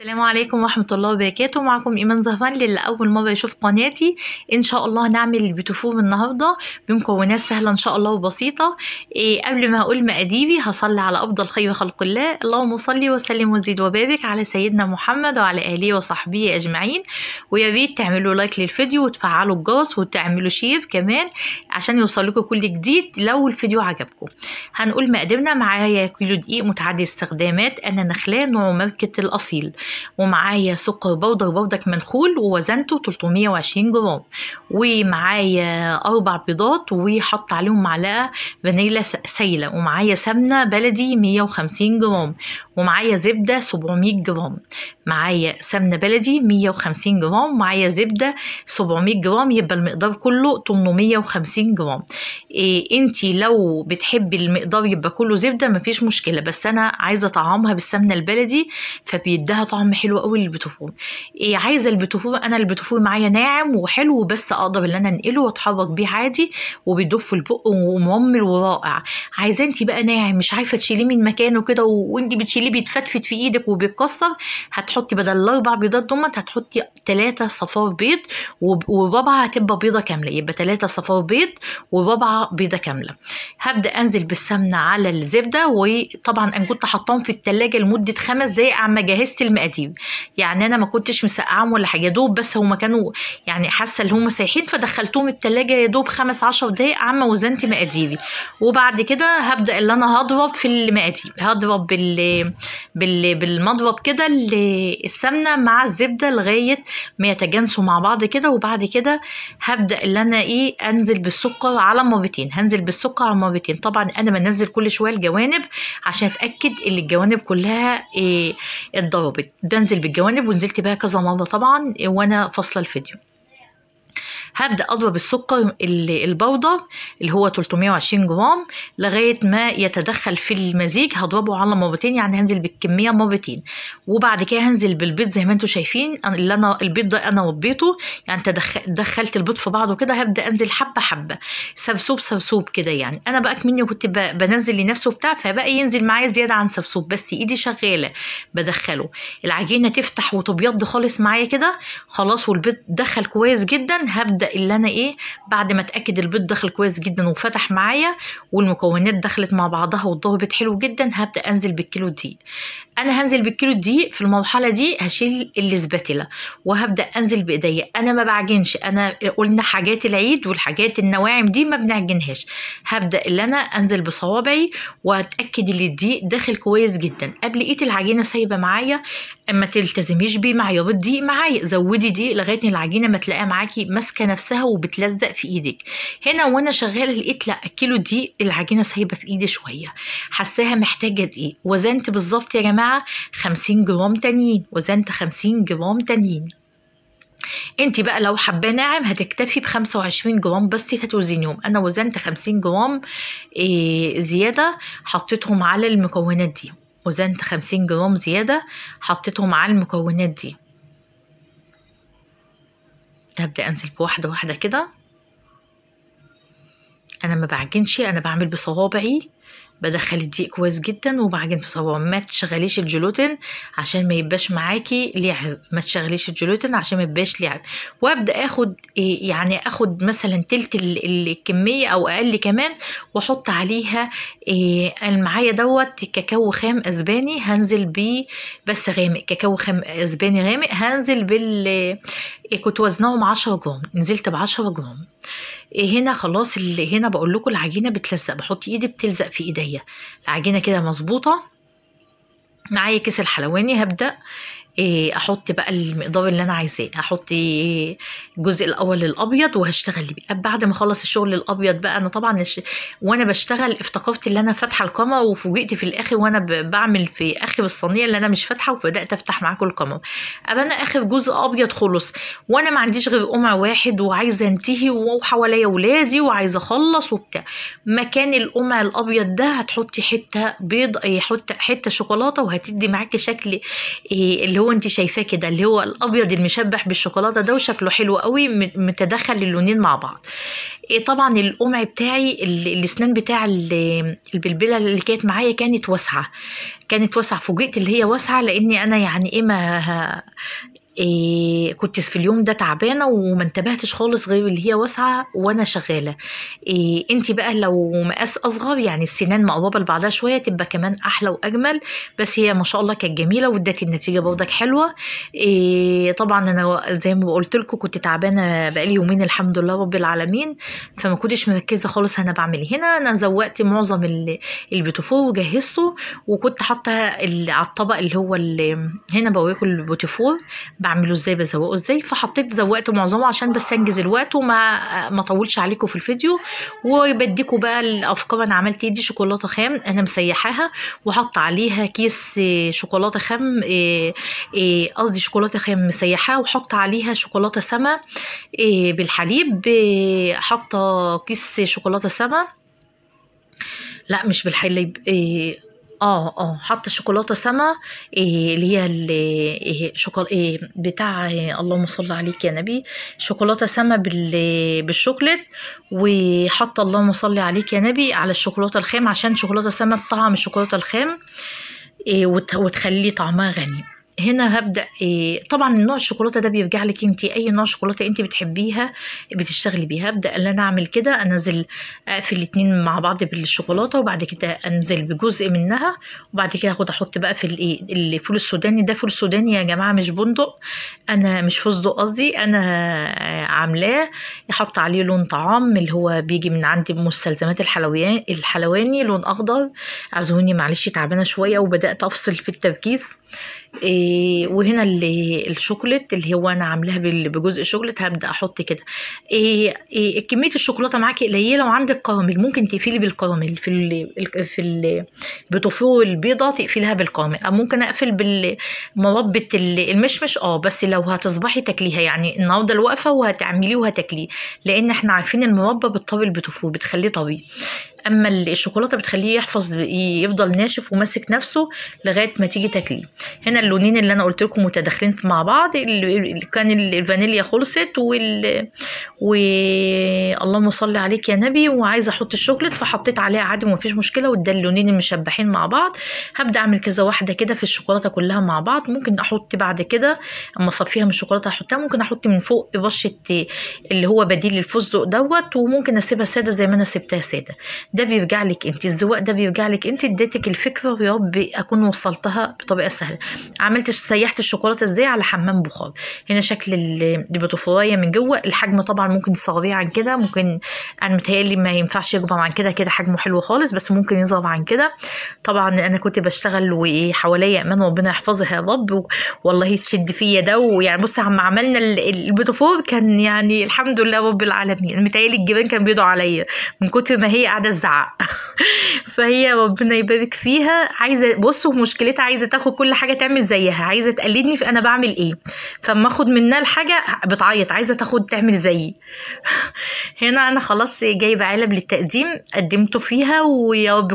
السلام عليكم ورحمة الله وبركاته. معكم إيمان زهران. للي أول مرة يشوف قناتي، إن شاء الله هنعمل البيتيفور النهاردة بمكونات سهلة إن شاء الله وبسيطة. قبل ما هقول مقاديري هصلي على أفضل خير خلق الله، اللهم صل وسلم وزد وبارك على سيدنا محمد وعلى آله وصحبه أجمعين. ويا ريت تعملوا like للفيديو وتفعلوا الجرس وتعملوا share كمان عشان يوصلكم كل جديد لو الفيديو عجبكم. هنقول مقاديرنا. معايا كيلو دقيق متعدد استخدامات، أنا نخلاه نوع ماركة الأصيل، ومعايا سكر بودر بودك منخول ووزنته 320 جرام، ومعايا 4 بيضات وحط عليهم معلقه فانيلا سايله، ومعايا سمنه بلدي 150 جرام، ومعايا زبدة 700 جرام. معايا سمنه بلدي 150 جرام، معايا زبدة 700 جرام، يبقى المقدار كله 850 جرام. انتي لو بتحبي المقدار يبقى كله زبدة مفيش مشكلة، بس انا عايزه طعامها بالسمنه البلدي فبيديها طعم حلو قوي للبيتيفور. عايزه البيتيفور، انا البيتيفور معايا ناعم وحلو، بس اقدر ان انا انقله واتحرك بيه عادي وبيدوب في البق وممل ورائع. عايزه انت بقى ناعم مش عارفه تشيليه من مكانه كده، وانت بتشيليه بيتفتفت في ايدك وبيتكسر، هتحطي بدل ال4 بيضات دول هتحطي 3 صفار بيض وربعه هتبقى بيضة كاملة، يبقى 3 صفار بيض وربعه بيضة كاملة. هبدا انزل بالسمنه على الزبدة، وطبعا انا كنت حطاهم في التلاجة لمدة 5 دقايق عما جهزت المقادير، يعني انا ما كنتش مسقعاهم ولا حاجة، يا دوب بس هما كانوا يعني حاسه ان هما سايحين فدخلتهم التلاجة يا دوب 5-10 دقايق عما وزنت مقاديري. وبعد كده هبدا اللي انا هضرب في المقادير، هضرب بالمضرب كده السمنة مع الزبدة لغاية ما يتجانسوا مع بعض كده. وبعد كده هبدا اللي انا انزل بالسكر على مرتين، هنزل بالسكر على مرتين. طبعا انا بنزل كل شوية الجوانب عشان اتاكد ان الجوانب كلها اتضربت، بنزل بالجوانب ونزلت بها كذا مرة طبعا وانا فاصلة الفيديو. هبدأ أضرب السكر البودر اللي هو 320 جرام لغاية ما يتدخل في المزيج، هضربه على مرتين، يعني هنزل بالكمية مرتين. وبعد كده هنزل بالبيض زي ما انتم شايفين، اللي انا البيض ده انا ربيته، يعني دخلت البيض في بعضه كده. هبدأ انزل حبة حبة سبسوب سبسوب كده، يعني انا بقى مني كنت بنزل لنفسه بتاع، فبقى ينزل معايا زيادة عن سبسوب، بس ايدي شغالة بدخله. العجينة تفتح وتبيض خالص معايا كده خلاص، والبيض دخل كويس جدا. هبدأ اللي انا بعد ما اتاكد البيض دخل كويس جدا وفتح معايا والمكونات دخلت مع بعضها واتضربت حلو جدا، هبدا انزل بالكيلو دقيق. انا هنزل بالكيلو دقيق في المرحلة دي هشيل الاسباتيلا وهبدا انزل بايديا. انا ما بعجنش، انا قلنا حاجات العيد والحاجات النواعم دي ما بنعجنهاش. هبدا اللي انا انزل بصوابعي واتاكد ان الدقيق داخل كويس جدا. قبل لقيت العجينة سايبه معايا، اما تلتزميش بمعيار الدقيق معايا، زودي دقيق لغاية ان العجينة ما تلاقيها معاكي ماسكه نفسها وبتلزق في ايدك. هنا وانا شغالة لقيت لا كيلو دقيق العجينة سايبه في ايدي شوية، حساها محتاجه دقيق. وزنت بالظبط يا جماعة 50 جرام تانيين، وزنت 50 جرام تانيين. انت بقى لو حباه ناعم هتكتفي ب 25 جرام بس هتوزنيهم. انا وزنت 50 جرام زيادة حطيتهم على المكونات دي، وزنت 50 جرام زيادة حطيتهم على المكونات دي. هبدأ انزل بواحدة واحدة كده، انا ما بعجنش، انا بعمل بصوابعي، بدخل الدقيق كويس جدا وبعجن في صوابعي. ما تشغليش الجلوتين عشان ما يبقاش معاكي لعب، ما تشغليش الجلوتين عشان ما يبقاش لعب. وابدا اخد يعني اخد مثلا تلت الكمية او اقل كمان، واحط عليها معايا دوت كاكاو خام اسباني، هنزل بيه بس غامق، كاكاو خام اسباني غامق. هنزل بال كنت وزنهم 10 جرام، نزلت ب 10 جرام. هنا خلاص اللي هنا بقول لكم العجينة بتلزق، بحط ايدي بتلزق في ايديا العجينة كده مظبوطة. معايا كيس الحلواني، هبدا احط بقى المقدار اللي انا عايزاه. هحط الجزء الاول الابيض وهشتغل بيه. بعد ما اخلص الشغل الابيض بقى، انا طبعا وانا بشتغل افتكرت ان انا فاتحة القمر، وفوجئت في الاخر وانا بعمل في اخر الصينية اللي انا مش فاتحة، وبدات افتح معاكم القمر. ابقى انا اخر جزء ابيض خلص، وانا ما عنديش غير قمع واحد وعايزه انتهي وحواليا ولادي وعايزه اخلص وبتاع. مكان القمع الابيض ده هتحطي حتة بيض، حتة شوكولاتة، وهتدي معاكي شكل اللي هو انت شايفاه كده، اللي هو الابيض المشبح بالشوكولاته ده، وشكله حلو قوي متدخل اللونين مع بعض. طبعا القمع بتاعي الاسنان بتاع البلبلة اللي كانت معايا كانت واسعة، كانت واسعة. فوجئت اللي هي واسعة لاني انا يعني ايه ما إيه كنت في اليوم ده تعبانة وما انتبهتش خالص غير اللي هي واسعة وانا شغالة. إيه انت بقى لو مقاس اصغر يعني السنان مقربة لبعضها شوية تبقى كمان احلى واجمل، بس هي ما شاء الله كانت جميلة وادت النتيجة برضك حلوة. إيه طبعا انا زي ما قلت لكم كنت تعبانة بقالي يومين الحمد لله رب العالمين، فما كنتش مركزه خالص انا بعمل ايه. هنا انا زوقت معظم البيتيفور وجهزته، وكنت حاطه على الطبق اللي هو هنا بوريكم البيتيفور بعمله ازاي بزوقه ازاي، فحطيت زوقت معظمه عشان بس انجز الوقت وما ما اطولش عليكم في الفيديو، وبديكم بقى الافكار. انا عملت ايه، دي شوكولاتة خام انا مسيحاها وحط عليها كيس شوكولاتة خام، قصدي شوكولاتة خام مسيحاها وحط عليها شوكولاتة سما بالحليب، حاطه كيس شوكولاتة سما، لا مش بالحليب، حاطه شوكولاتة سما اللي هي شوكولاتة بتاع اللهم صل عليك يا نبي، شوكولاتة سما بالشوكليت، وحاطه اللهم صل عليك يا نبي على الشوكولاتة الخام عشان شوكولاتة سما بطعم الشوكولاتة الخام وتخلي طعمها غني. هنا هبدأ طبعا النوع الشوكولاتة ده بيرجع لك انت، اي نوع شوكولاتة انت بتحبيها بتشتغلي بيها. هبدأ ان انا اعمل كده، انزل اقفل الاتنين مع بعض بالشوكولاته، وبعد كده انزل بجزء منها، وبعد كده اخد احط بقى في الايه الفول السوداني. ده فول سوداني يا جماعة مش بندق، انا مش فستق قصدي، انا عاملاه احط عليه لون طعام اللي هو بيجي من عندي مستلزمات الحلواني، لون اخضر. اعذروني معلش تعبانة شوية وبدأت افصل في التركيز. وهنا الشوكولات اللي هو انا عاملاها بجزء شوكولات، هبدا احط كده. كمية الشوكولاتة معاكي قليله وعندك كراميل، ممكن تقفلي بالكراميل في البيتيفور البيضة تقفليها بالكراميل، او ممكن اقفل بالمربة المشمش. بس لو هتصبحي تاكليها يعني النهارده الوقفة وهتعمليه وهتاكليه، لان احنا عارفين المربى بتطري البيتيفور بتخليه طري، اما الشوكولاتة بتخليه يحفظ يفضل ناشف وماسك نفسه لغاية ما تيجي تاكليه. هنا اللونين اللي انا قلت لكم متداخلين مع بعض، اللي كان الفانيليا خلصت و اللهم صل عليك يا نبي، وعايزه احط الشوكولات فحطيت عليها عادي ومفيش مشكلة، وده اللونين المشبحين مع بعض. هبدا اعمل كذا واحدة كده في الشوكولاتة كلها مع بعض. ممكن احط بعد كده اما اصفيها من الشوكولاتة احطها، ممكن احط من فوق رشه اللي هو بديل الفستق دوت، وممكن اسيبها ساده زي ما انا سبتها ساده. ده بيرجع لك انت، الذوق ده بيرجع لك انت. اديتك الفكرة ويا رب اكون وصلتها بطريقة سهلة. عملت سيحت الشوكولاتة ازاي على حمام بخار. هنا شكل البيتيفورايه من جوه. الحجم طبعا ممكن تصغريه عن كده، ممكن انا متهيألي ما ينفعش يكبر عن كده، كده حجمه حلو خالص، بس ممكن يصغر عن كده. طبعا انا كنت بشتغل وحواليا امان ربنا يحفظها يا رب، والله تشد فيا ده. ويعني بص عم عملنا البيتيفور كان يعني الحمد لله رب العالمين، متهيألي الجيران كانوا بيدعوا عليا من كتر ما هي قاعدة تزعق. فهي ربنا يبارك فيها، عايزه بصوا مشكلتها عايزه تاخد كل حاجة تعمل زيها، عايزه تقلدني في انا بعمل ايه، فاما اخد منها الحاجة بتعيط عايزه تاخد تعمل زيي. هنا انا خلاص جايبه علب للتقديم قدمته فيها، ويا رب